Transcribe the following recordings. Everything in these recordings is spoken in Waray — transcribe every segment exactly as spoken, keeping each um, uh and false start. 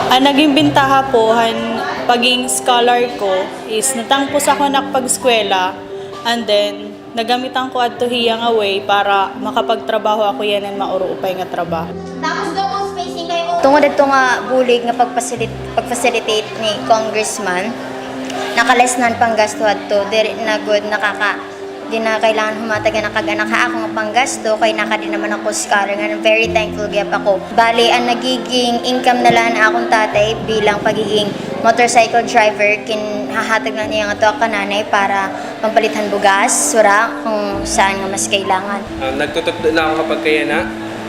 An naging bintaha po han paging scholar ko is natangpos ako han ak pag-eskwela, and then nagamitan ko adto hiya nga way para makapagtrabaho ako yana hin mauro upay nga trabaho. Tapos double spacing kayo. Tungod adto nga bulig nga pagfasilit-, pagfacilitate ni Congressman, naka-less na an panggasto adto, diri na gud nakaka-, di na kailangan humatag an ak kag anak ha ako nga panggasto, kay nakadi naman ako scholar, nga very thankful gihap ako. Bali, an nagiging income na la han akon tatay bilang pagiging motorcycle driver, ginhahatag na niya ngadto ha ak kan nanay para pampalit han bugas, sura, kung saan nga mas kailangan. Ah, nagtututdo na ako kapag kaya na.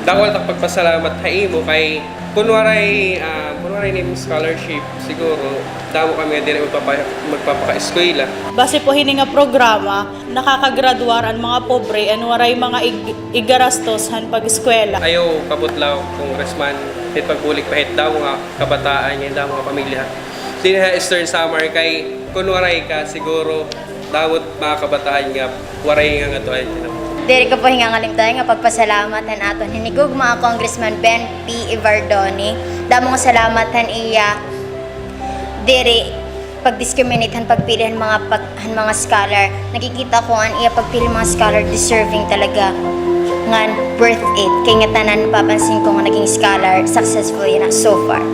Dako it ak pagpasalamat ha imo kay kun waray, ah, kun waray nim scholarship, siguro, damo kami nga diri magpapa-, magpapaka-eskwela. Base po hini nga programa, nakakagradwar an mga pobre and waray mga ig-, igarastos han pag-eskwela. Ayaw kabutlaw, Congressman, hit pagbulig pa hit damo nga kabataan, nga damo nga pamilya. Dinhi ha Eastern Samar kay kun waray ka, siguro, damo it mga kabataan nga waray nga ngadto ha kinabuhi. Diri ko po hingangalimtan nga pagpasalamat han aton hinigugma nga Congressman Ben P Evardone. Damo nga salamat han iya diri pag-discriminate han pagpili han mga pag-, han mga scholar. Nakikita ko an iya pagpili mga scholar deserving talaga ngan worth it. Kay ngatanan napapansin ko nga naging scholar, successful yana so far.